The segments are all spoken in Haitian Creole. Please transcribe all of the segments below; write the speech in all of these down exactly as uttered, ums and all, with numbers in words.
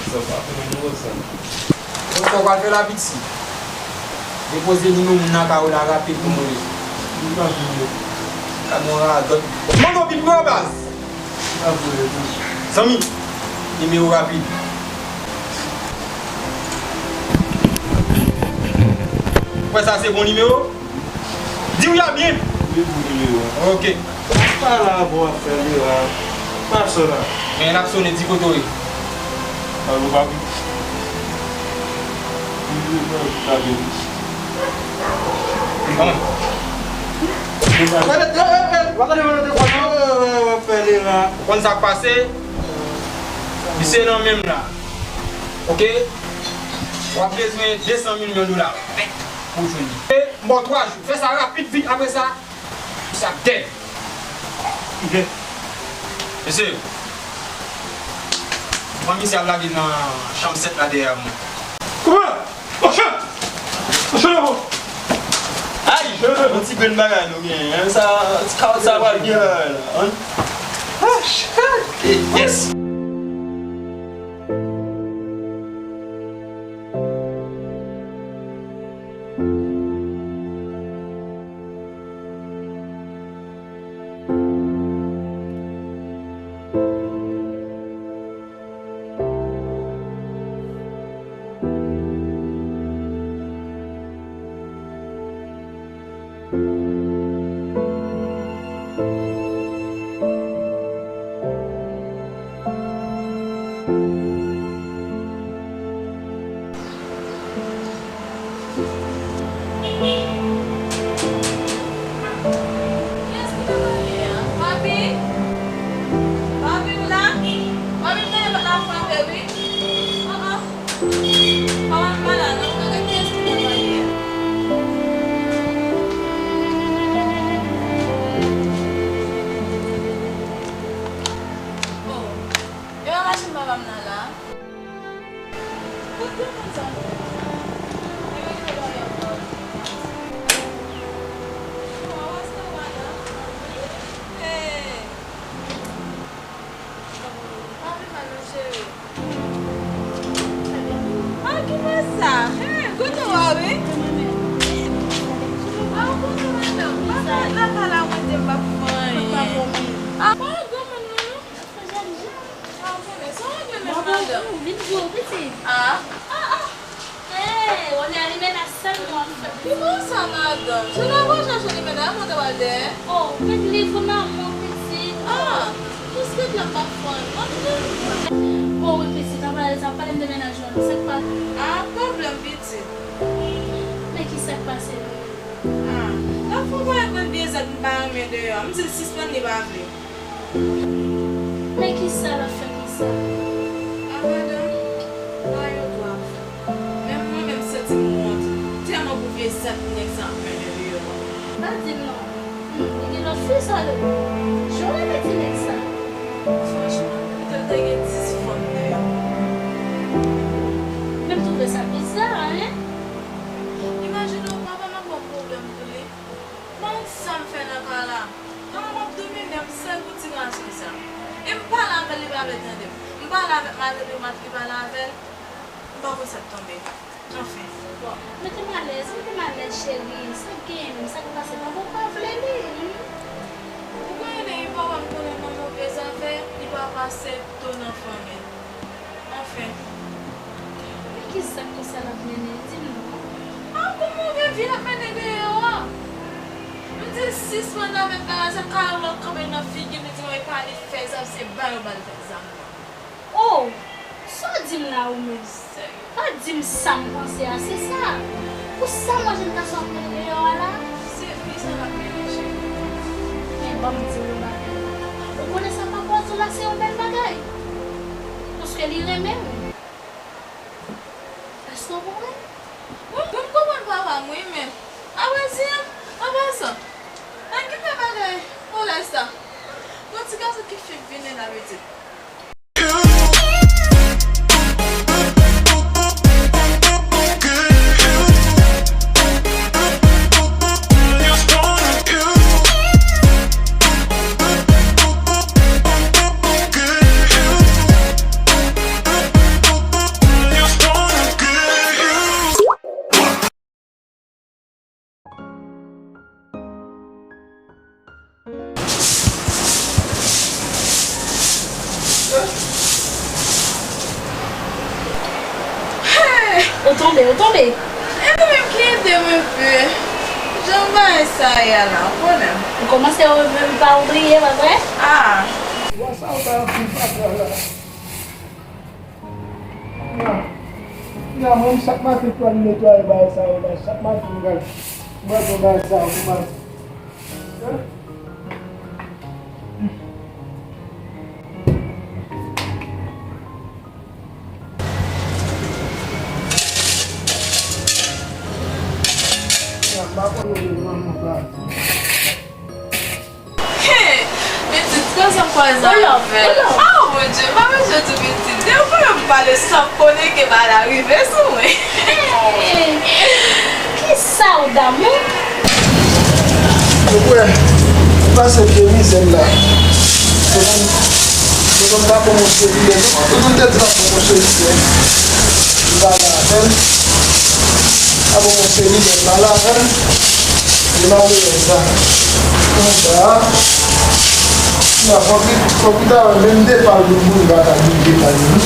Sa pa fè nan nimewo sa. Donk, sa w pral fè la, piti? Depoze nimewo moun nan kay ou la rapid pou mwen. Li pa vle. Kay mwen radòt. Mande w vit mwen, baz. Li pa vle, non. Zanmi, nimewo rapid. Ou kwè sa se bon nimewo? Di wi a byen. Wi, bon nimewo. Ok. Pa la pou w ap fè li la. Pa sa la. Men l ap sonnen, di kote w ye. Alo, papi. Wi, wi, wi, papi. Bon. W ap fè li la. Ou konn sa k pase? Misye nan men m la. Ok? W ap bezwen de san milyon dola. Pou w jwenn li. E, m ba w twa jou. Fè sa rapid, vit, apre sa, misye ap dèd. Mesye, pran misye al lage nan chanm sèt la dèyè mwen. Kouman? Monchè! Monchè, non! Ay! Yon ti grenn bagay nou genyen, hein? Sa, ti kawòt sa pral gen bagay la, hein? Ah, shit! Yes! Kiyès ki nan balye a? Papi? Papi, ou la? Papi, m tande pòt la frape, wi. An, an. Papa m pa la, non. M ka gade kiyès ki nan balye a. Oh. E pa machin papa m nan la? Kot granmoun sa? Li mete bagay anba. Bon, wè sa, madanm. Hey! Pa vin mal non, cheri. Ah, ki fè sa? Hey, goumen w a wi. Ah, goumen madanm. Papa la pa la, mwen di m p ap fè anyen. Ah, pa granmoun non. Ah, konnen sa w ap regle madanm. Vin jwe w pitit. Ah, ah, ah. Hey, on est à l'hyménage seulement. Ki bon sa, madanm? Se la w al chache limena, mwen te pral dèyè. Oh, met liv ou nan men w, pitit. Ah, piskit la m pa fann. Antre. Oh, wi, pitit, an pale sa, pale m de mennaj ou an. Sa k pa... Ah, pwoblèm pitit. Men ki sa k pase menm? Ah, la fò pa yon grenn vye zèb m pa renmen deyò a. M di l sispann, li pa vle. Men kisa l ap fè konsa? A madanm, pa yo dwa. Menm mwen menm m santi m wont tèlman pou vye zèb nèg sa ap mennen deyò a. Pa di m non. Hmm, li gen lòt fi sa yo. Jan w renmen ti nèg sa. Franchman, poutèt te gen dis fanm deyò. Men m twouve sa biza, en. Imajine w, papa m ap ba w pwoblèm pou li. Bon, sa m fè nan kay la? Kòman m ap domine m sèl pou ti gason sa? E m pale avè l, li pa vle tande m. M pale avèk madanm li, li pale avè l. M pa konn sa k tonbe. Anfen. Bon, mete m alèz, mete m alèz, cheri. Sa k genyen menm? Sa k pase? Papa w pa vle li, hmm? Ou konnen depi papa m konnen nan move zafè, li pa pase to nan fanmi l. Anfen. Men ki zak konsa l ap mennen? Di m non. A, kòman w gen vi l ap mennen deyò a? M di l sispann avèk bagay sa, kay ou l ap kanpe nan figi m, li di mwen e pa li k fè zam, se ba yo ba l fè zam nan. Oh! Sa w di m la ou menm? Serye. Pa di m sa m panse a, se sa. Pou sa manje m ta sot mennen deyò a la? Se fi sa l ap mennen, cheri. Men ban m di w yon bagay. Ou konnen sa papa w di w la se yon bèl bagay. Paske li renmen w. Èske w konprann? Wi, wi, m konprann papa m, wi, men, apre di, an pasan, nan ki fè bagay volè sa? Yon ti gason ki fin vini la, pitit. Ou tonbe, ou tonbe. E nou menm ki ede m enpe. Jan bagay sa ye a la, ou konnen. Ou kòmanse pa oubliye, pa vre? Ah. Wa sa ou pa anpil pa pran la. Nan, nan, mwen chak maten pou al netwaye bagay sa yo la. Chak maten mwen al, mwen pran bagay sa yo pou mwen. Hey, pitit, kòman w ap avè l? Ah, Bondye, m pa bezwen di pitit. Depi w konnen m pale san konnen ke bagay la rive sou mwen. Hey, ki sa w damou? Ou kwè, m pase vye mizè m la. Tonton, tonton pa bon, monchè, li menm. Tonton te di pa bon, monchè, li menm. Li pa la avè l. A bon, monchè, li menm pa la avè l. Li malerèz la. Konsa. Nan, fòk li, fòk li ta wè menm de pa l pou l pa ka bride pa l, wi.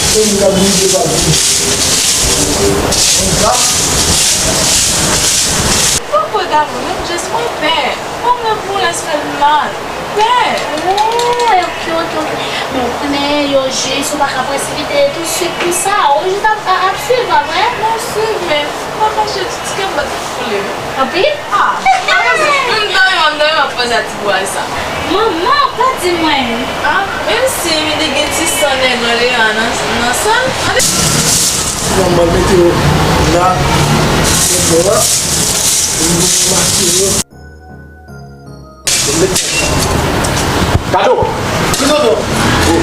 Se li k ap bride pa l, wi. Konsa. Poko damou non, just mwen pè. Mwen menm pou lès fè l mal. Pè. Oh, ok, ok, ok. Men ou konnen yo jis, ou pa ka presipite tou swit konsa. Ou jis ap, ap swiv, pa vre? Mwen swiv, men mwen mache tout ti kè m bat pou li. Anpil? Ah, m ta renmen, m ta renmen ap panse a ti bway sa. Manman, pa di mwen. Ah, menm si li gen ti san nèg andedan nan, nan san l. Manman mete yo la, mete yo la, mete yo. Kado! Ki Toto? Oh,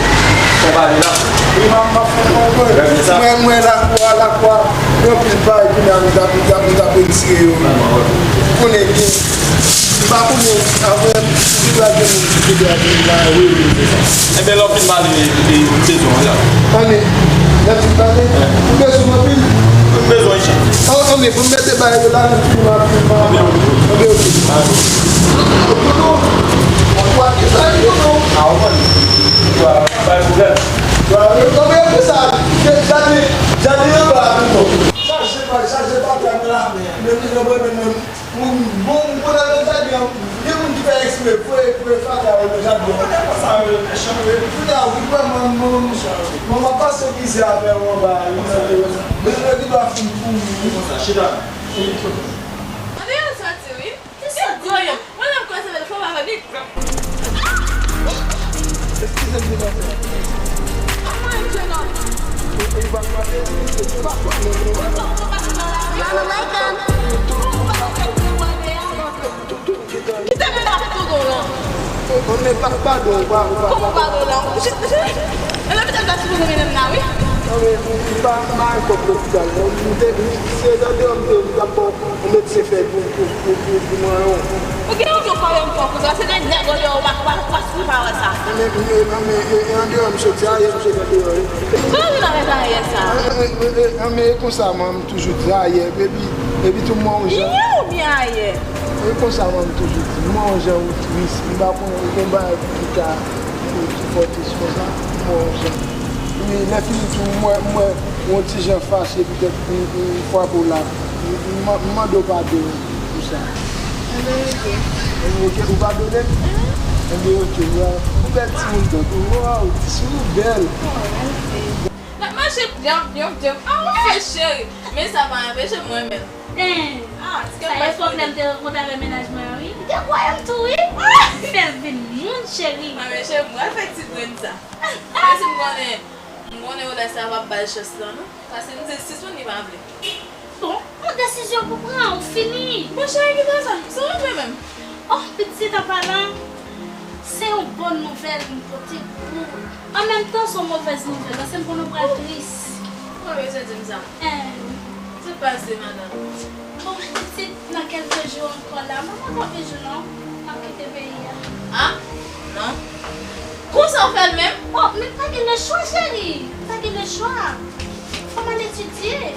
sa pale la. Wi, m ap, m ap fè yon bagay. Mwen, mwen, lakou a, lakou a, gen anpil bagay kounye a nou t ap, nou t ap, nou t ap retire yo. Konnen gen, m pa konnen, apre, si pa gen moun ki kote a, gen bagay, wi, wi, se sa. Enben, lè w fin pale, e, e, sezon an la. Anni, lè w fin pale, ou bezwen m anpil? M bezwen w, Icha. An, anni, pou m mete bagay yo la, nou fin, nou fin, nou fin. Anben, ok. Anben, ok. Tonton, ou a ki sa, tonton? A, ou konn. Ou a bay pwoblèm. Ou a, tonbe pou sa. Jadin, jadin anba a, tonton. Chaje pa, chaje pa, la. Men, men, men, men, men. Moun, bon, moun nan jadin an, gen moun ki fè eksprè, voye, voye fatra yo nan jadin an. Ou te konsa, yo, mechan, yo. Putain, ou kwè, man, man, man, man, man pase mizè avè w anba a, wi, nan te, men, men, li pa fin pou ou, wi. Konsa, chita. Andeyò soti, wi. Ki soti? Mwen, lè m kòmanse fè l, fò m avè li. Eskize m, demoiselle. Kòman e, jenòm? Ou, ou pa pale, ou pa pale, non. Ou pa pale nan lari. Kite m nan tonton lan. Ou, ou ne pa, padon, ou pa, ou pa. Kòman padon lan? E lopital ta sipoze mennen m la, wi. Non, men, m pa, m pa gen kòb lopital, non. M te, se jan de, m te, m t ap bon. Yon medsen fè pou, pou, pou, pou, pou mwen yo. Ou gen yon gwo kòlè m fò konsa, se de nèg ou deyò, ou pa, ou pa, ou pa, ou pa wè sa. Men, men, men, men, e, e andeyò m soti a, yè m soti andeyò, wi. Kòman vin avèk ayè sa? E, e, e, e, men e konsa, man, m toujou di ayè, epi, epi tou m wè yon jan. Yè oubyen ayè? E konsa, man, m toujou di, m wè yon jan ou tris, m pa konn, ou gen bagay ki ka, ki fè w tris konsa, m wè yon jan. Wi, lè fini tou, m wè, m wè, yon ti jan fache, petèt, m, m frape w la. M, m, m mande w padon pou sa. Enben, ok. Enben, ok, ou padone m? Enben, ok, waw. Ou bèl timoun tankou. Waw, ti sou ou bèl. Oh, mèsi. N ap mache dyanm, dyanm, dyanm. Ah, wi, cheri. Men sa pa anpeche m renmen l. Ah, sa e pwoblèm te rankontre avè mennaj mwen an, wi. M te kwè m tou, wi. Fè l vin moun, cheri. Ah, men cheri, m pral fè ti grenn sa. Men si m konnen, m konnen Rolex la p ap ba l chans lan, non. Paske m te sispann, li pa vle. Bon, yon desizyon pou pran, ou fini. Bon, cheri, kite sa. Se ou menm menm. Oh, pitit, an palan, se yon bon nouvèl m pote pou ou. An menm tan, se yon movèz nouvèl, paske m konnen w pral tris. Ou pa bezwen di m sa. Eh. Se pase, madanm. Bon, pitit, nan kèlke jou ankò la, manman pa bezwen non, m ap kite peyi a. Ah, non. Konsa w fè l menm? Oh, men pa gen lechwa, cheri. Pa gen lechwa. Fò m al etidye.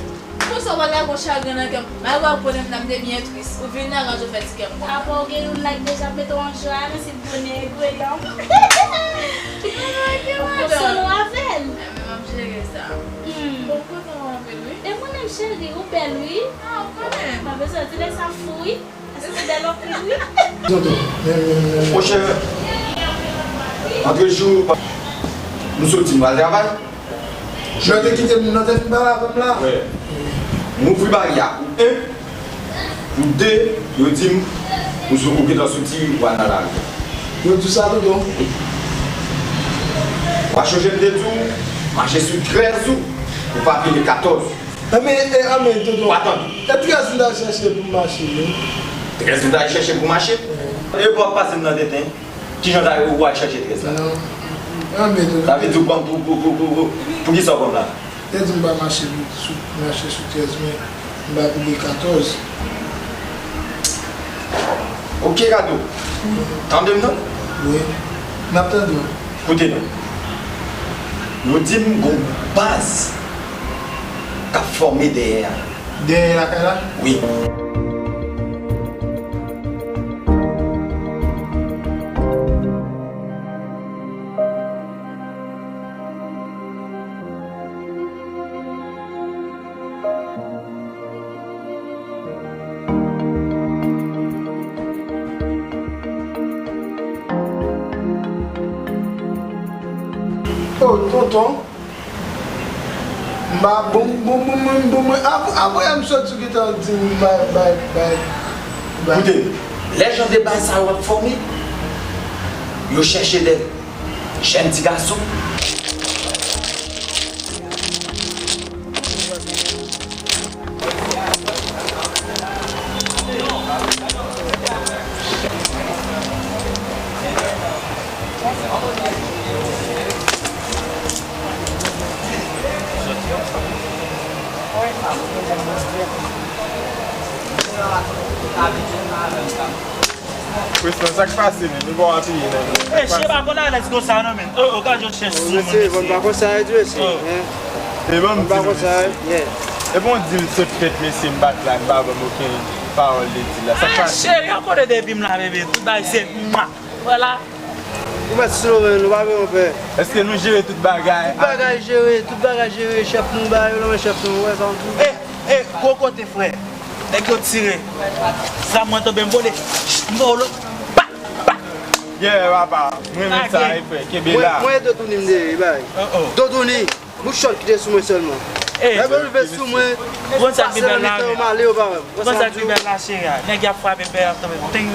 Konsa w pral lage yon chagren nan kè m. Malgre w konnen m nan m te byen tris. Ou vin nan raj ou fè ti kè m kontan. Apa w gen youn la k deja mete w an jwa, men se bonè egrelan. Ou fè solo avè l. Enben, m ap jere sa. Hmm. Bon, kontan w anpil, wi. E mwen Cheri, ou bèl, wi. Ah, ou kanmenm. Pa bezwen di lè sa fou, wi. Paske se bèl anpil, wi. Tonton, men, men, men, men. Monchè, antre jou, nou soti, nou al travay. Lè w te kite m, lè w te fin pale avè m la. Wi. M ouvri baryè a pou en, pou de, yo di m, ou sou, ou gentan soti, w al nan lari. Yo di w sa, tonton? Wi. W a chonje m te di w, mache sou trèz ou, ou pa vini katòz. Anben, e, anben, tonton. W a tann. E trèz m t al chèche pou m mache, wi. Trèz ou t al chèche pou mache? Wi. E w ap pase m nan tenten? Kijan w ta, ou al chèche trèz la? Non. Anben, tonton. Sa vle di w pran m pou, pou, pou, pou, pou, pou kisa w pran m la? Te di m pa mache sou, mache sou trèz, men m pa vini katòz. Ok, Kado. Tande m non? Wi. M ap tande w. Koute non. Yo di m gon baz k ap fòme dèyè a. Dèyè lakay la? Wi. Oh, tonton. M pa bon, bon, bon, bon, bon, bon. Apre, apre m sot sou gita, di m bay, bay, bay, bay. Koute, lè jan de baz sa yo ap fòme, yo chèche de jèn ti gason. Preston, sa k pase, menm? Nou pa w apiye nan men. E, cheba konn alèz konsa, non, men. Oh, oh, gad yon chèch sou moun, mesye. Bon, pa konsa, wi, mesye. Oh. E ban m di nou, mesye. E bon, di l sot fèt, mesye, m pa t la, m pa ban m okenn pawòl de di la. Sa k pase? Cheri, an konnen depi m la, bebe, tout bagay se mwa. Vwala. Ou mèt slow, men, nou pa bezwen pè. Èske nou jere tout bagay? Tout bagay jere, tout bagay jere, chèf nou ba yo, nan men chèf nou, ou wè sa m di w? E, e, gwo kote, frè. Nèg yo tire. Zam mwen tonbe, m vole. M vole. Pa, pa. Yeah, papa. Mwen renmen sa, wi, frè. Kenbe la. Mwen, mwen dodouni m deye, bay. Oh, oh. Dodouni. Bouch chòt ki te sou mwen sèlman. Lè yo rive sou mwen, pase nan mitan yo, m ale, yo pa wè m. Ou konn sa k pi bèl la, cheri a? Nèg y ap frape bè a, tonbe. Ting.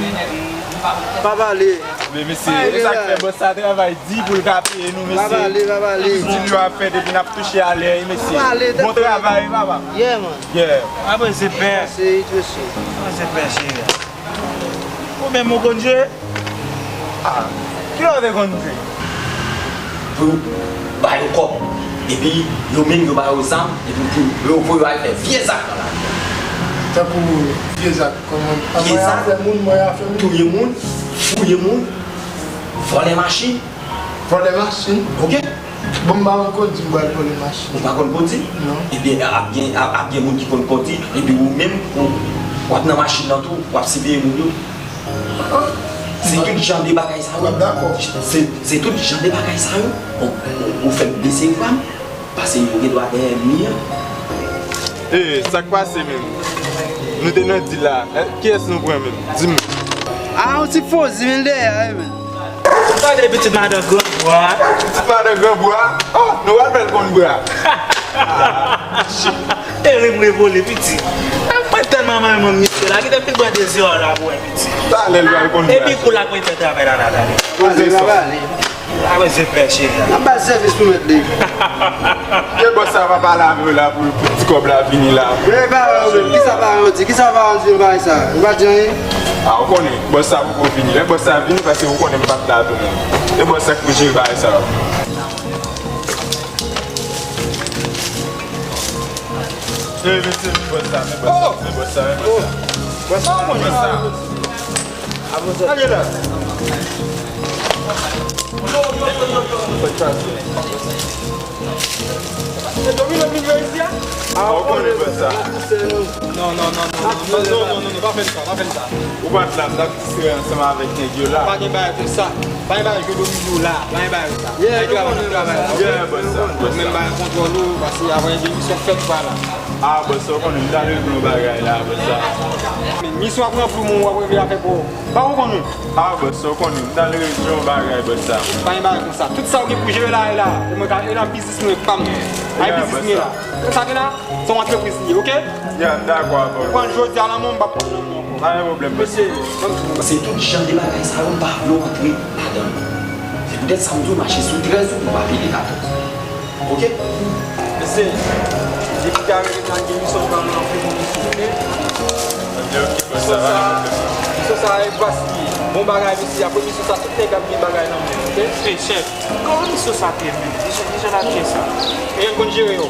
Pa pale. Men mesye, e sa k fè bòs sa travay di pou l ka peye nou, mesye. Pa pale, pa pale. Di nou ap fè depi n ap touche alè, mesye. Pa pale, bon travay, papa. Yeah, man. Yeah. Apre se pè. Apre se pè, cheri a. Ou menm ou konn jwe? Ah, kilè w te konn jwe? Pou yo ba yo kòb. Epi yo menm yo ba yo zam, epi pou yo voye yo al fè vye zak nan lari. Tankou vye zak, kòman? Vye zak, mwen afè moun, mwen afè moun. Touye moun, fouye moun, vòlè machin. Vòlè machin? Ok. Bon, m pa konn kondi m pral vòlè machin. Ou pa konn kondi? Non. Ebyen, ap gen, ap, ap gen moun ki konn kondi, epi ou menm, ou, w ap nan machin nan tou, w ap siveye moun yo. Se tout jan de bagay sa yo. W ap dakò. Se, se tout jan de bagay sa yo. Ou, ou, ou fè m bese fwa m, paske yo gen dwa dèyè mi an. E, sa k pase menm? Nou te nan dil la. E, kiyès nou pran menm? Di m. A, yon ti fozi, men, dèyè a, wi, men. Gade pitit madan Granbwa. Pitit madan Granbwa? Oh, nou pral fè l konn bra. Tèlman m revole, pitit. Mwen tèlman renmen misye la, kite m fin pran de zye la pou wè, pitit. Talè l pral konn bra. Epi kou la pou l fè travay la, la, la. Poze sa. Awe, se pè cheri. N ap bay sèvis pou mèt li. Ke bòs sa pa pale avè w la pou, pou ti kòb la vini la. Men paran yo menm, kisa paran yo di? Kisa paran yo di nan bagay sa? Yo pa di anyen? A, ou konnen, bòs sa poko vini. Lè bòs sa vini, paske ou konnen m pa t la tou menm. E bòs sa k pou jere bagay sa yo. E, mesye, men bòs sa, men bòs sa, men bòs sa, men bòs sa. Bòs sa, men bòs sa. Ale la. Se domino vin jwe isi a? A, ou konnen bòs sa. Non, non, non, non, non, pa fè sa, pa fè sa. Ou pa t la, m t ap distre ansanm avèk nèg yo la. Pa gen bagay konsa. Pa gen bagay jwe domino la. Pa gen bagay konsa. Yeah, nou konnen bòs sa. Yeah, bòs sa, bòs sa. Ou menm pa gen kontwòl ou, paske apre gen misyon fèt pa la. Ah, bòs, sa w konnen, m t al regle yon bagay la, bòs sa. Men misyon ap ranpli w, w ap regle afè pou ou. Pa ou konnen. Ah, bòs, sa w konnen, m t al regle yon bagay, bòs sa. Pa gen bagay konsa. Tout sa w gen pou jere la, e la. E mwen ka, e nan biznis mwen, pa m. Ay biznis mwen la. Sa gen la, se yon antrepriz li ye, oke? Ya, m dakò avè w. Ou pran jodi a nan men w, m p ap pran nan men w ankò. Pa gen pwoblèm, bòs. Mesye, ban m di w. Paske tout jan de bagay sa yo, m pa vle w antre ladan l. Se poutèt sa m di w mache sou trèz ou pou w pa pile katòz. Oke? Mesye, depi ta rele nan gen misyon pa mwen anfle mwen mesye, oke? Misyon sa, misyon sa e bas li ye. Bon bagay mesye, apre misyon sa tout nèg ap gen bagay nan men, oke? Hey, chèf, kòman misyon sa te ye menm? Kijan, kijan l ap ye sa? E yo konn jere yo.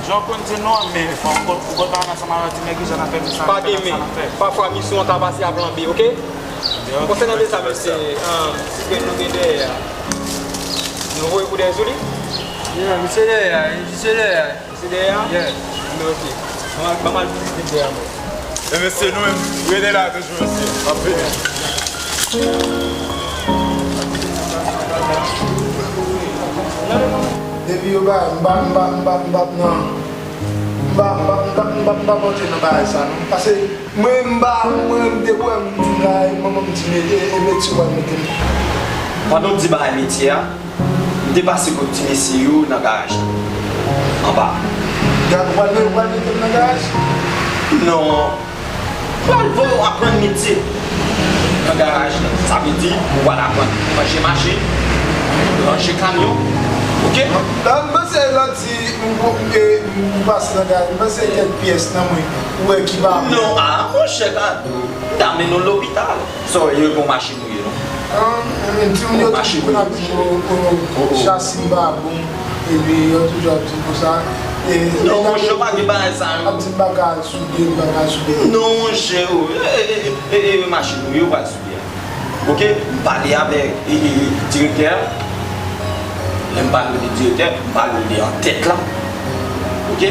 Jan w konn di non, men fò w konn, ou konn pa ansanm avè ti nèg ki jan n ap fè misyon, pa demen. Pafwa misyon an ka pase ap lanbe, oke? Konsènan de sa, mesye, ah, si gen nou gen dèyè a, nou voye kou dèyè sou li? Yeah, misye dèyè a, misye dèyè a. Misye dèyè a? Yeah. Men oke. Ban m al, ban m al vizite dèyè a mwen. E mesye, nou menm, rete la toujou, mesye. N ap vini. Depi yo ba, m pa, m pa, m pa, m pa nan, m pa, m pa, m pa, m pa, m pa monte nan bagay sa, non. Paske mwen, m pa, mwen, m te kwè m vin la, e manman m di m, e, e, e metye w al mete m. Pandan w di bagay metye a, m te pase kot ti mesye yo nan garaj la, anba. Gad, ou pral, ou pral mete m nan garaj? Non. Pral voye w aprann metye nan garaj la. Sa vle di, ou pral aprann ranje machin, ranje kamyon. Oke? La, m panse lòt di, m, m, m, m pase nan garaj, m panse kèk pyès nan mwen, ou wè ki pa bon. Non, a, monchè, Kado, m ta mennen w lopital. Sa w ye, bon machin ou ye, non? Ah, men timoun yo toujou konn ap di m, o, o, chasi m pa bon, epi yo toujou ap di m konsa. E, non, monchè, pa gen bagay sa yo. Ap di m pa ka soude, m pa ka soude. Non, monchè, o, e, e, e, e, e, machin ou ye, ou pral soude a. Oke, m pale avèk, e, e, e, direktè a. Lè m pale de direktè, m pale de antèt la. Oke?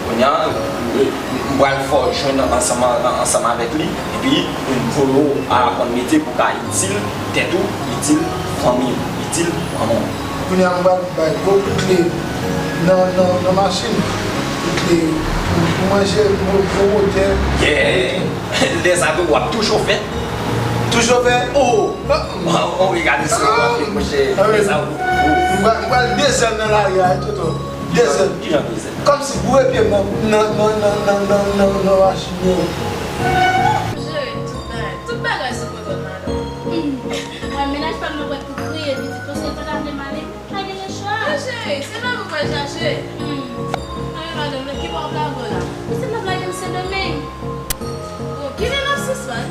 Kounye a, m, m pral fè w jwenn ansanm, ansanm avèk li, epi pou m voye w al aprann metye pou w ka itil tèt ou, itil fanmi w, itil manman w. Kounye a, m pral bay gwo kout kle nan, nan, nan machin. Kout kle pou, pou manje, pou, pou wotè. Yeah! Lè sa tou, w ap tou chofè. Tou chofè? Oh! Oh, regade sa w ap fè, monchè. Lè sa, oh, oh. M pral, m pral desann nan lari a, Toto. Desann. Kijan desann? Kòmsi boure pye m nan, nan, nan machin yo. Jere tout bagay. Tout bagay sou kontwòl madanm. Hmm. Mwen, mennaj pa m nan pwèt pou kriye, pitit, paske l pa ta vle m ale. Pa gen lechwa. Wi, cheri, se la pou pral chache. Hmm. Anyen, madanm, nan ki bò w ap lage w la? Ou se m ap lage m Sendomeng. Bon, kilè n ap sispann?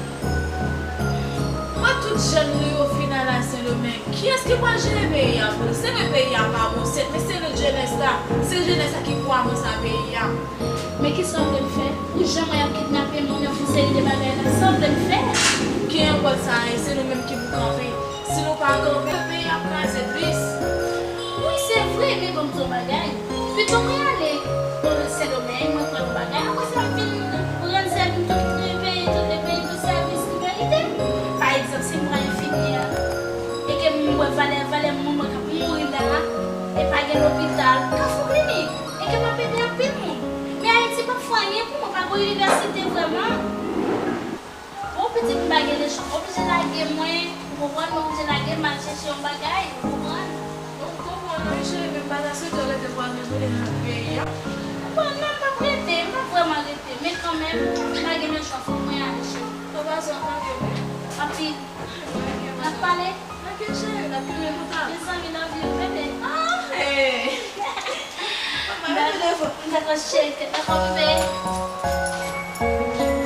Mwen, tout jèn nou yo fin al a Sendomeng. Kiyès ki pral jere peyi a pou nou? Se vre peyi a pa bon, sèt, men se nou jenès la. Se jenès la ki pou avanse a peyi a. Men kisa w vle m fè? Ou jan mwen ap kidnape moun, ap fè yon seri de bagay la, sa w vle m fè? Ki enpòt sa a ye, se nou menm ki pou kanpe. Si nou pa kanpe, peyi ap kraze plis. Wi, se vre, men ban m di w yon bagay. Pito mwen ale, o, Sendomeng, mwen pran yon bagay, apre sa m vin rann sèvi tout peyi, tout le peyi pou sèvis ki merite. Pa egzanp, si m pran enfimyè, e ke m wè valè, valè moun mwen k ap mouri la, e pa gen lopital, Kafou Klinik, e ke m ap ede anpil moun. Men Ayiti p ap fè anyen pou mwen, pa gen inivèsite vrèman. Bon, pitit, m pa gen lechwa. M oblije lage mwen, ou konprann, m oblije lage m al chèche yon bagay, ou konprann. Bon, m konprann, wi, cheri, men m pa ta swete w rete pou al retounen nan peyi a. Bon, non, m p ap rete, m p ap vrèman rete, men kanmenm, m pa gen lechwa, fòk mwen ale, cheri. Bon, pa zò, pa gen, wi. Anpil. N ap pale. Ok, cheri, n ap kenbe kontak. Mezanmi, love you, bebe. Ah, hey. Mwen menm, m dakò, cheri, tèt la fò bebe.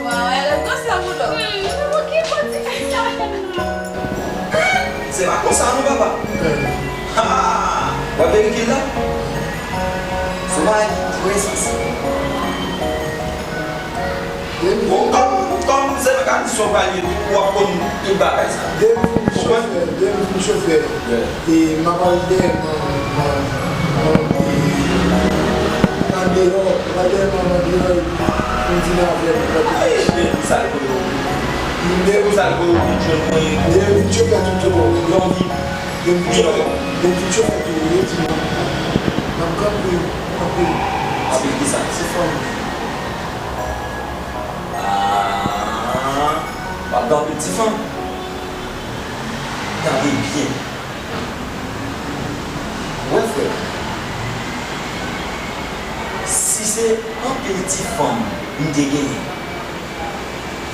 Waw, e lè konsa, boudo. Hmm, ok, bon, ti fi sa, non. Se pa konsa, non, papa. Ha! W ap verifye l la? Se yon bagay ki trè sansib. Bon, kòm, kòm se mekanisyen w pral ye tou, w ap konn tout bagay sa. Depi m fin chofè, depi m fin chofè, e m ap al dèyè manman m, e, andeyò, m al dèyè manman m andeyò, epi m vin avè l pou pote machin. Depi sa l voye w. Depi sa l voye w vin jwenn mwen. Depi m chofè tout bon. Yon vi. Depi m chofè, depi m chofè tou, yo di m, m ap kanpe, kanpe. Se kisa? Se fanm. Ah, w ap dòmi ti fanm? Tande byen. Wè, frè, si se anpil ti fanm m te genyen,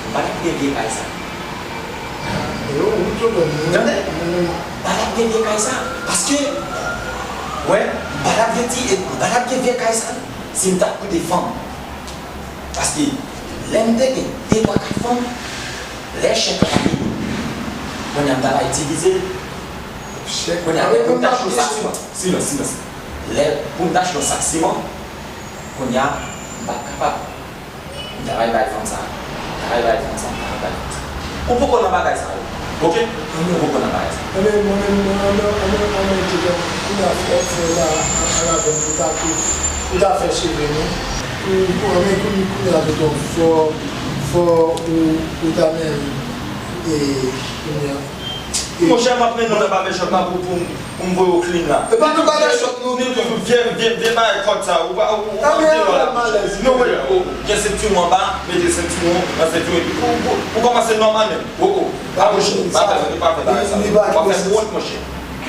m pa t ap gen vye kay sa. Yo, wi, pwoblèm, wi. Tande? Wi. M pa t ap gen vye kay sa. Paske, wè, m pa t ap gen ti, m pa t ap gen vye kay sa si m t ap koute fanm. Paske lè m te gen de, twa, kat fanm, lè chèk la vini, kounye a m ta bay divize l. Chèk. Kounye a, lè pou m ta achte yon sak siman, silans, silans. Lè pou m ta achte yon sak siman, kounye a, m pa t kapab. M ta bay bay fanm sa, m ta bay bay fanm sa, m ta bay bay fanm sa. Ou poko nan bagay sa yo. Oke? Ou poko nan bagay sa. Enben, mwen menm, mwen, mwen, mwen, mwen, mwen, mwen, te gen kounye a fè, fè la, a, a la bòn, ou ta tou, ou ta fè cheve nou. Ou, ou, enben, kounye, kounye a, tonton, fò, fò, ou, ou ta men, e, kounye a. E monchè, m ap mennen w nan babèchòp la pou, pou, pou m voye w clean la. E pa nan babèchòp, non, tonton. Vye, vye, vye bagay kòd sa, ou pa, ou, ou, ou, ou, ou, ou, gen sentiwon anba, mete sentiwon, nan sentiwon, epi ou, ou, ou kòmanse nòmal menm. O, o. Pa monchè, pa fè, pa fè bagay sa. W ap fè m wont, monchè.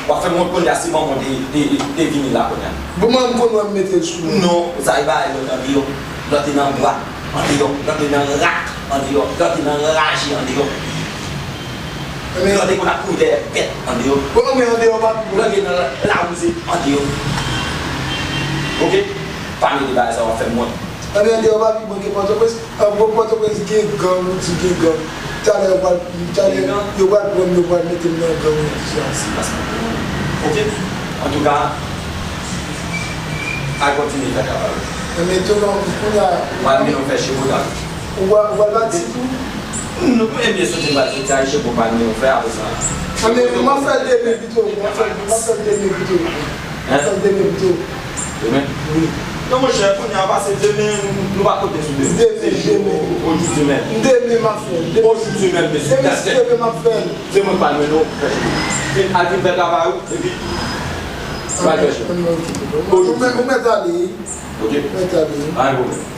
W ap fè m wont kounye a si manman w te, te, te vini la kounye a. Bon, mwen, m konn wè m mete l sou mwen. Non, sa e bagay lòt andeyò. Lòt te nan bwa andeyò. Lòt te nan rak andeyò. Lòt te nan raje andeyò. Lòt te konn ap kouri dèyè bèt andeyò. Bon, men andeyò pa pi bon. Lòt te nan lawouze andeyò. Oke? Pa mete bagay sa yo, w ap fè m wont. Anben, andeyò pa pi bon ke Pòtoprens. An bon, Pòtoprens gen gang, ou di gen gang. Talè yo pral, talè yo pral pran m, yo pral mete m nan gang, ou di sa. Se pa sa. Oke? Antouka, al kontinye fè travay ou. Enben, tonton, kounye a. Pral mennen w fè chevotay. Ou pral, ou pral pati tou? Non, ebyen, soti m pral soti a, chevotay pral mennen w fè apre sa. Anben, m ap fè l demen pito, m ap fè, m ap fè l demen pito. M ap fè l demen pito. Demen? Wi. Non, monchè, kounye a, pase demen, nou pa konte sou demen. Demen, demen. Ojouti menm. Demen m ap fè l. Ojouti menm, mesye. Demen, si Dye vle, m ap fè l. Se mwen k pral mennen w fè cheve. Se al fin fè travay ou, epi pral fè cheve. Ojouti. Ou mèt, ou mèt ale. Oke. Ou mèt ale. Pa gen pwoblèm.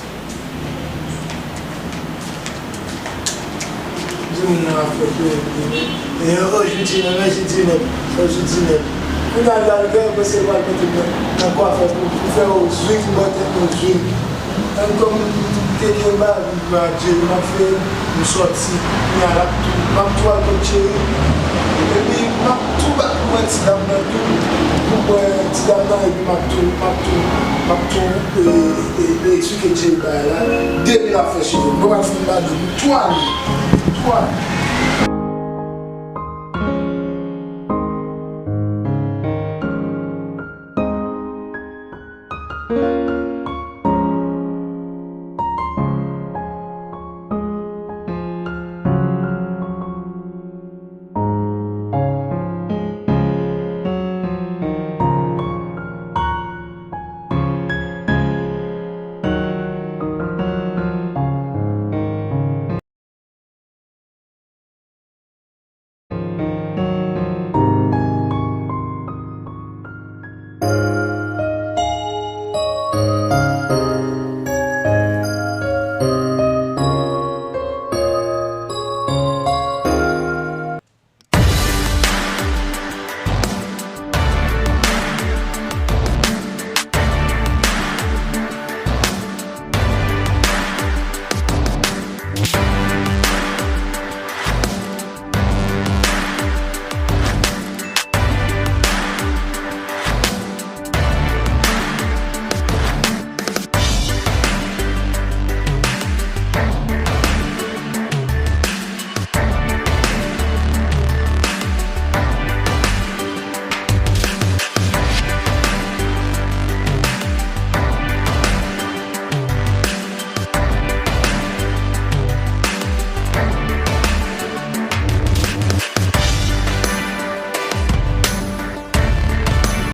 Di moun nan ap fè tou, e, ojouti menm, ojouti menm, ojouti menm. Kounye a, l al fè, prèske l pral mete m nan, nan kwafè pou, pou fè yo zwing, bò tèt yo zwing. Menm kòm m te gen bagay, m ap fè, m sòti, kounye a, l ap tou, m ap tou al kot cheri. Epi, m ap tou bat pou wè ti dam nan tou, pou wè ti dam nan, epi m ap tou, m ap tou, m ap tou, e, e, e, eksplike cheri bagay la. Depi l ap fè cheve m, nou pral fin madanm, m tou ale, m tou ale.